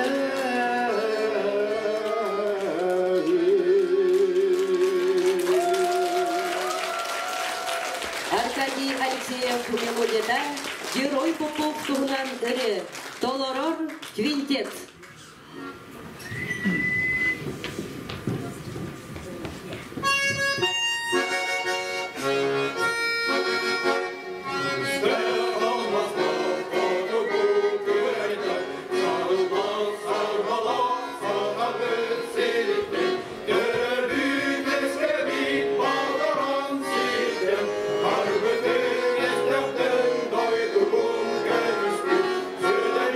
Аркадий Алексеев мелодията Герой Попов туһунан ырыа толорор квинтет. Дойдугун көмүскү, сүдэр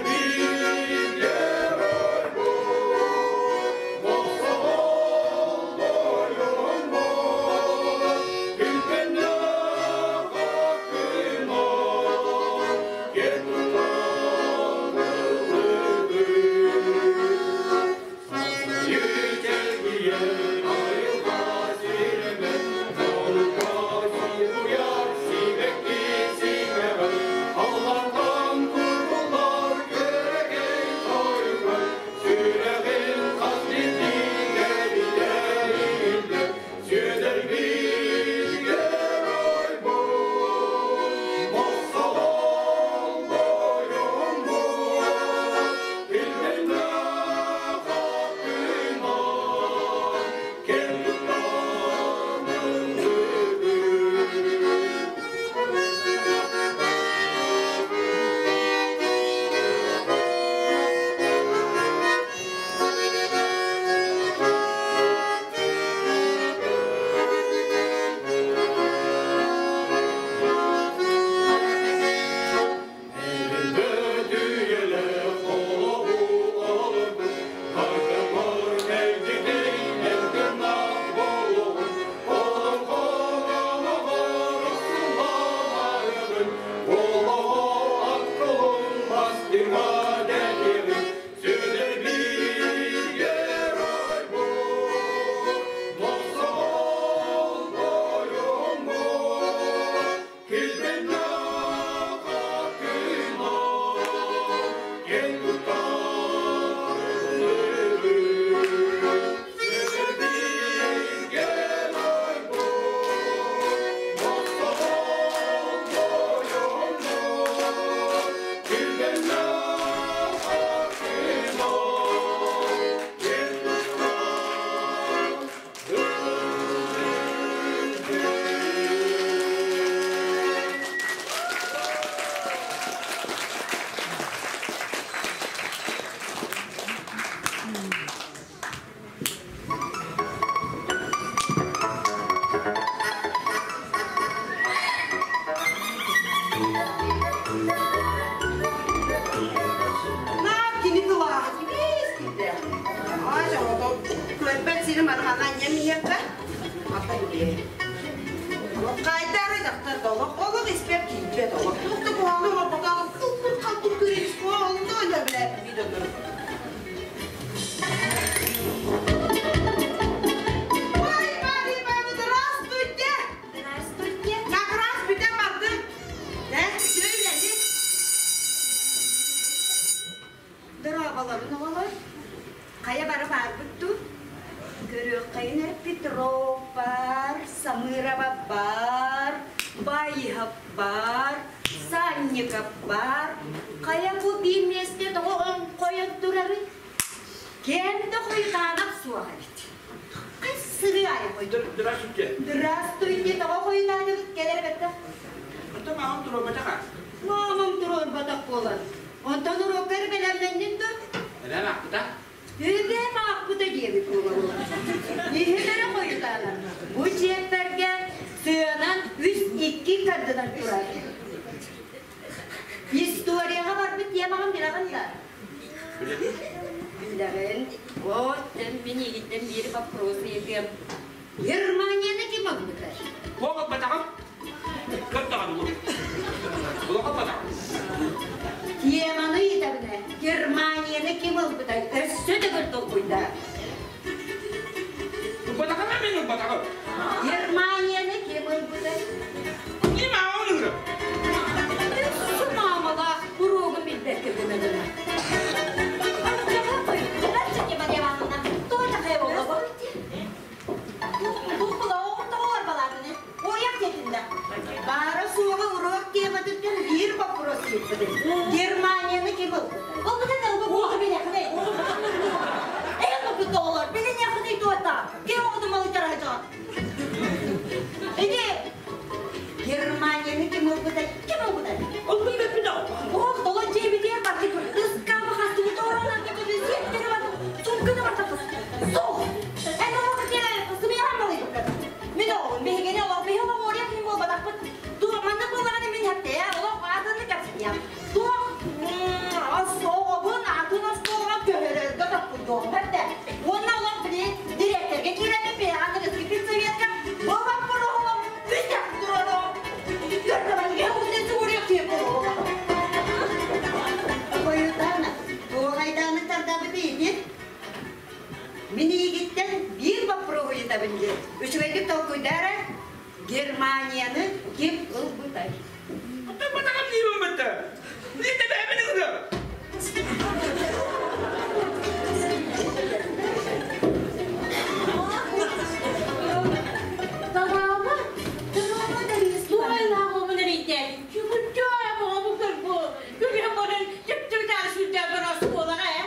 Хайдары дактар долох, олох испер киирбэт олох. Туох да куһаҕаны оҥорботоҕум, туппут-хаппыт күрүс онно өлөрбүлээппит видеолары. Ой, Мария Ивановна, здравствуйте! Здравствуйте. Как раз бүтэн бардым. Э, үчүгэй үлэни. Дорооболорун оҕолор. Хайа бары баарбыт дуу? Көрүөххэйин эрэ Петров баар, Самырова баар, Баиһов баар, Санников баар. Хайа бу биир миэстэ тоҕо оҥхойон турарый? Кэм да хойутаанах суох эбит. Хас сырыы аайы хойдур. Здравствуйте. Здравствуйте, тоҕо хойутаатыгыт кэлэр бэттэх? Оттон мамам туруорбатаха. Мамам туруорбатах буолан. Онтон уруоккар бэлэмнэннин дуо? Эбээм аахпыта. Эбээм аахпыта диэбит буолабыла. Иһилэрэ хойутаана. Бу чиэппэргэ сыанан үс икки кардынан турар. Историяҕа барбыт темаҕын билэҕин да? Билэҕин. Вот, мин игиттэн биир вопрос ыйытыам. Германияны ким ылбыта? Туох ылбатаҕым? Көрдөҕүн улуу. Улахан ылбатаҕым. Теманы ыйытабына, Германияны ким ылбыта? Өссө төгүл толкуйдаа. Ылбатаҕым мин ылбатаҕым. Германияны ким ылбыта? Ким аҕам ылыр? Өссө маамалаах уруогун билбэккэ гына-гына. Баара-суоҕа уруок тематыттан биир боппуруос ыыппытым. Германияны ким ылбыта? Ылбыта да ылбыт билэхинэй. Эн ылбыт оҕолор билиниэххиний туота. Ким оҕотун малыйтара дьон? Ити Германияны ким ылбыта? Ким ылбыта? Ылбын бэппит Ох, толон дьиэбитигэр барбыт ыскаабы хастыбыт оронон сиэттэри бардым, сумканы бардым. Суох! Эн оҕо сымыйаҕан балыйбыккын. Мин оҕобун, биһигини олох биһи олох уоруйах мин буолбатахпыт. Туох маннык буоллаҕына мин хэптэйэ, олох аатыны кэпсэтиэм. Туох оҕобун атын оскуолаҕа көһөрөргө тохтуйдуоҕум эрдэ. Уонна олох били дириэктэргэ киирэммин били аныгыскы педсоветка бу боппуруоһу үс туруору. Хойутаана, туох айдааны тардабыт иитин? Мин иигиттэн биир боппуруоһу ыйытабын диэн. Үчүгэйдик толкуйдаара, Германияны ким ылбытай? Ылбатаҕым дии ылбыта. Билиитэ бэйэбин ылыр. Дорообо, дорообо, Дарис. Тугайлаах эрэйдээтин. Чүгүрдөө оҕобу көрбү. Күрүө баран түптүрдээр сүрдээх бар оскуолаҕа ээ.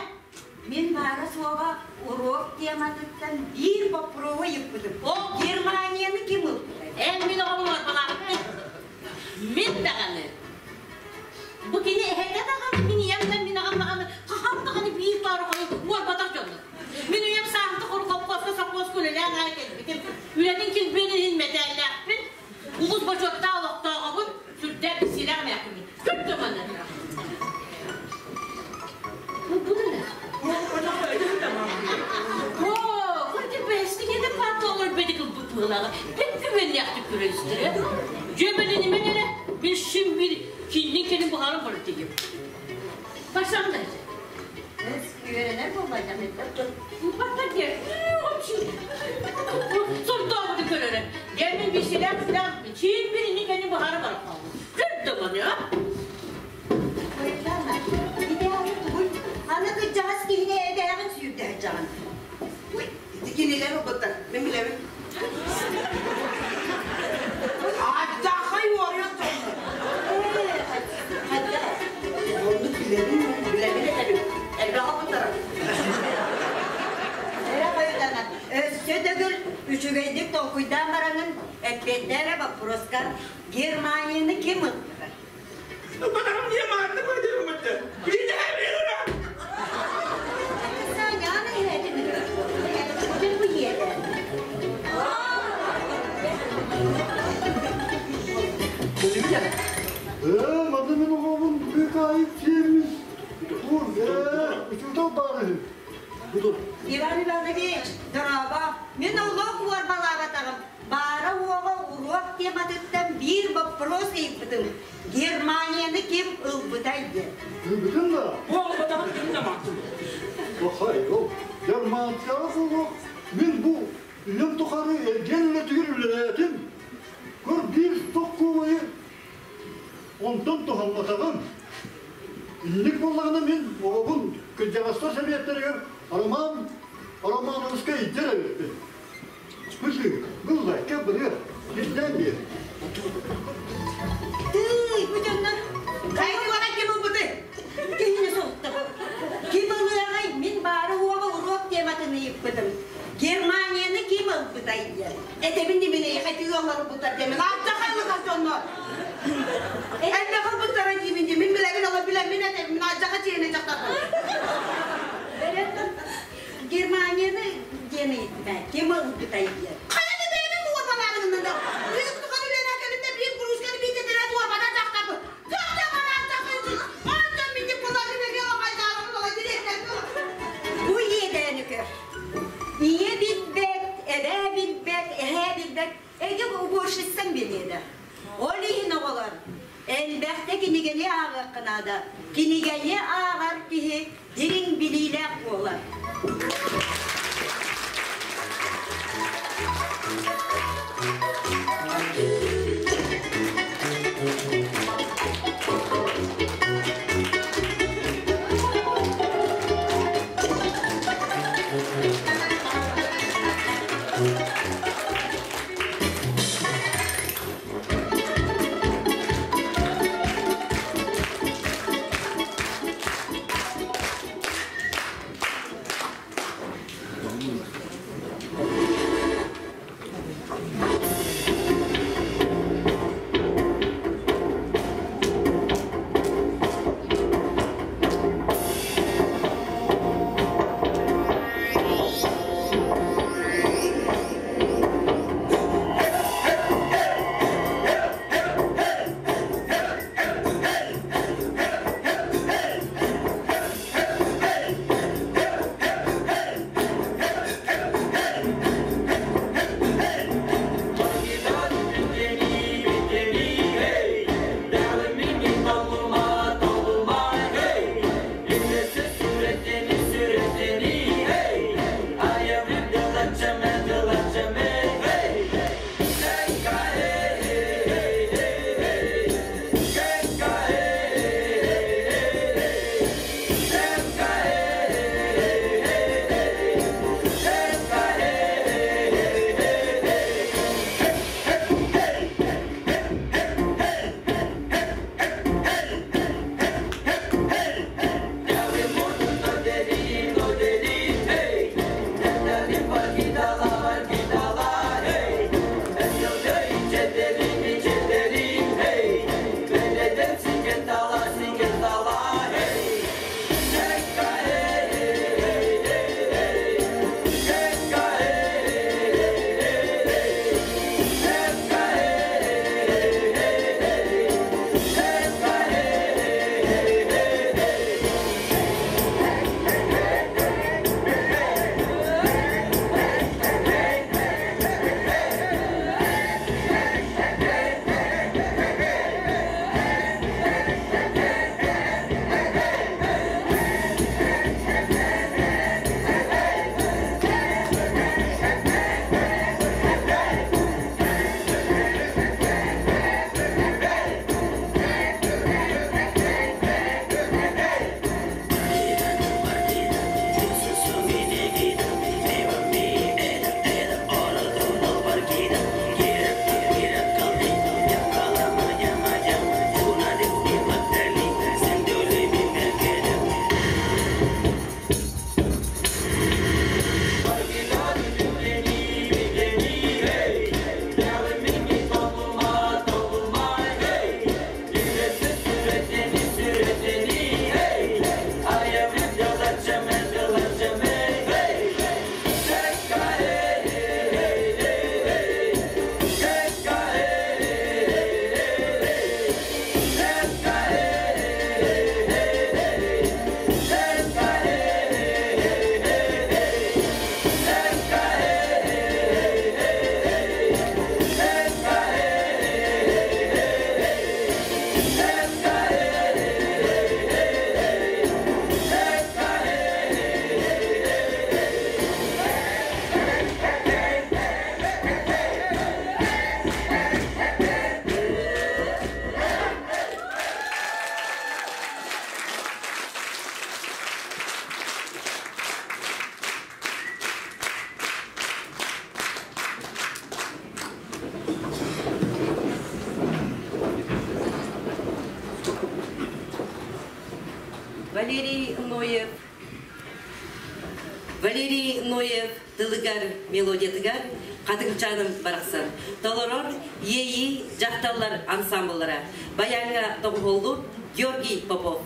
Мин баара-суоҕа уруок тематыттан биир боппуруоһу ыйыппытым. Германияны ким ылбытай? Эн мин оҕобун уорбалаабыккын. Мин даҕаны. Бу кини эһэтэ даҕаны, мин ийэм да, мин аҕам даҕаны хаһан даҕаны биир тоорохойу уорбатах дьоннор. Мин үйэм сааһымта холкуоска сопхуоска үлэлээн аҕай кэлбитим. Үлэтин килбиэнин иһин мэтээллээхпин. Улус бочуоттаах олохтооҕобун. Сүрдээх сирээх мээхпин. Күн туманы. Бу да О, кырдьык бэстигede панталар беди кылбыт быылаҕа. Бэт күбэннээхтик күрөстөрө. Дьөбөлүнүмэн эрэ bir шим bir киннин келин buharım var diyeyim. Başlam da. Үөрэнэр буолбатах Bak diye. Sordu көрөрө. Gelmin bir şeyler filan. Çiğin birini kendi buharı var. Күн туманы. Хойутаана, идеалы тугуй? Аны кыдьаҕас киһини эбээҕин сүүрдэһэ Ити кинилэр ылбыттар. Мин билэбин. Аччахай уоруйах дьоннор. Хайда? Оннук билэбин, билэбин этэбин. Элбэх ылбыттара. Эрэ хойутаана, өссө төгүл үчүгэйдик толкуйдаан бараҥын эппиэттээрэ боппуруоска Германияны ким ылбыта? Ылбатаҕым дии маанны быһа Билиитэ ылыр. Саняны иһэтин. Ким бу иэтэ? Манна мин оҕобун быыкаайык сиэммин. Бу, учуутал баар үһү. Иван Иванович, дорообо. Мин олох уорбалаабатаҕым. Баара тематыттан биир боппуруос ыйыппытым. Германияны ким ылбытай диэн. Ылбытын да? Буолбатаҕын ким да Хай, ол Германияҕа буолуох мин бу үйэм тухары эргиэн үлэтигэр үлэлээтим. Көр биир соккуобайы онтон туһамматаҕым. Инник буоллаҕына мин оҕобун кырдьаҕастар сэбиэттэригэр Роман Романовска илдьэр эбиппин. Быжыы, булла, кэл бырыа, кистээн биэр. Тыый, бу дьоннор хайдыгара ким ылбыты? Киһини соһутта. Ким ылыаҕай, мин баары-уоҕа уруок тематын ыйыппытым. Германияны ким ылбытай диэн. Этэбин димин эйиэхэ тыаллар ылбыттар диэмин. Алдьархай ылыгар дьоннор. Элбэх ылбыттара диибин дии. Мин билэбин, ола билэммин этэбин. Алдьархай чиэһинэй дьахтарбын. Германияны диэн ыйытта. Ким ылбытай диэн. Хайа да бэйэбин уорбалаарыгынан да. Үйүк тухары үлэлээн кэлим да биир куруусканы биир тэтэрээт уорбата дьахтарбын. Бу иэдээни көр. Ийэ билбэт, эбээ билбэт, эһээ билбэт, эгэ уборщицаҥ билиэдэ. Ол иһин оҕолор, элбэхтэ кинигэни ааҕыахха наада. Кинигэни ааҕар киһи дириҥ билиилээх буолар. Валерий Ноев Валерий Ноев тылыгар, мелодиятыгар Хатыҥчааным барахсан толорор Иэйии дьахталлар ансамбллара. Баяҥҥа доҕуһуоллуур Георгий Попов.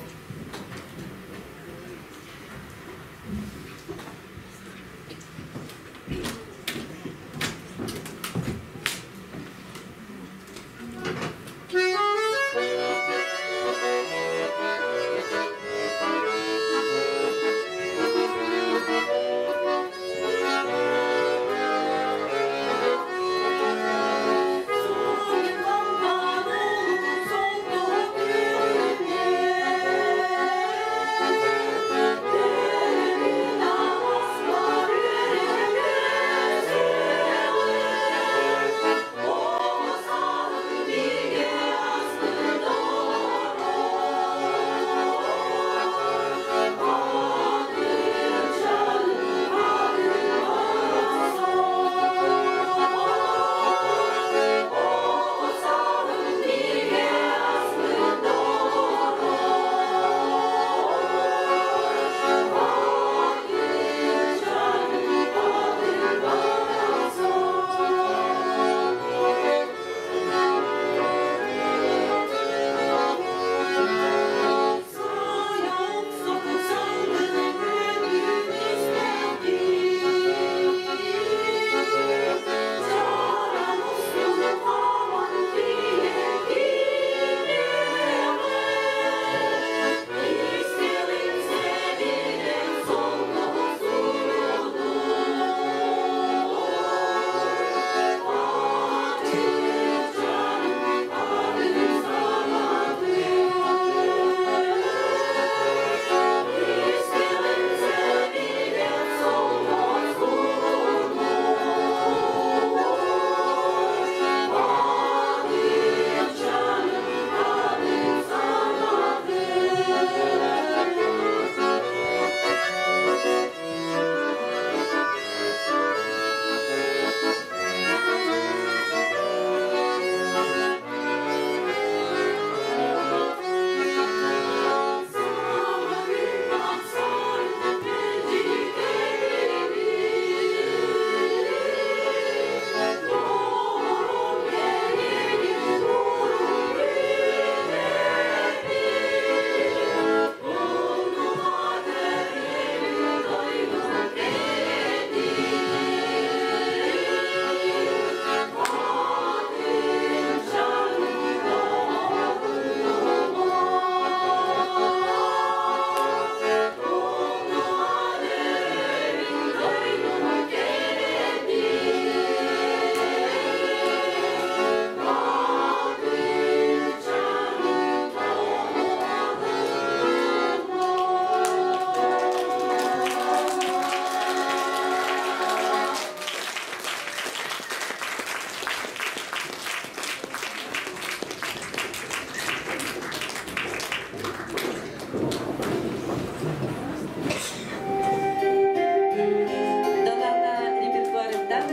Далаана репертуарыттан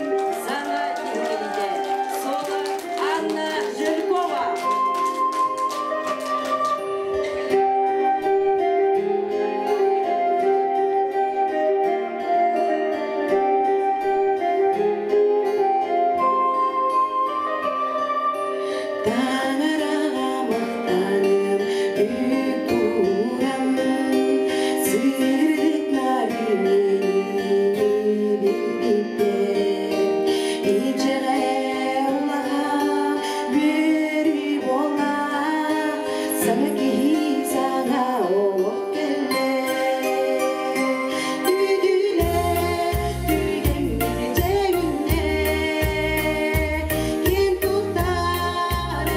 Сана Иһикэлитэ, соло Анна Жиркова. Таҥараҕа махтаным үп ууран, сырдык нарыҥыны билбиппэр, Ичэҕэ улахан үөрүү буолла, саҥа киһи саҥа олох кэллэ. Күүдүлэ түгэммит дьэ үүннэ, киэн туттар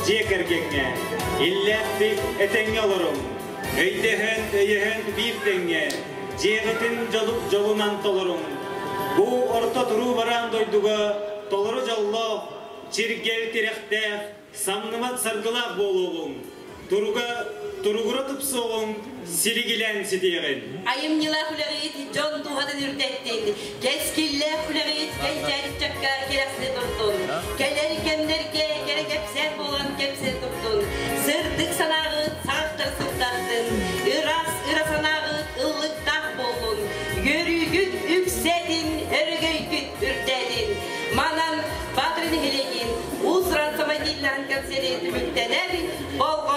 дьиэ кэргэҥҥэ иллээхтик этэҥҥэ олоруҥ, өйдөһөн, өйөһөн биир тэҥҥэ дьиэҕитин дьолунан толоруҥ. Бу орто туруу бараан дойдуга толору дьоллоох, чиргэл тирэхтээх, самнымат саргылаах буолуоҕуҥ. Туруга туругура тупсуоҕуҥ, силигилээн ситиэҕин. Айымньылаах үлэҕит дьон дууһатын үрдэттин, кэскиллээх үлэҕит кэнчээри ыччакка кэрэхсии турдун, кэлэр кэмнэргэ кэрэ кэпсээн буолан кэпсээ турдун, сырдык санааҕыт саҕахтар сырдаттын, ыраас ыра санааҕыт ыллыктаах буоллун, үөрүүгүт үксээтин, өрөгөйгүт үрдээтин. Манан Баатыр нэһилиэгин уус-уран самодеятельноһын концерт түмүктэнэр. Болҕомто.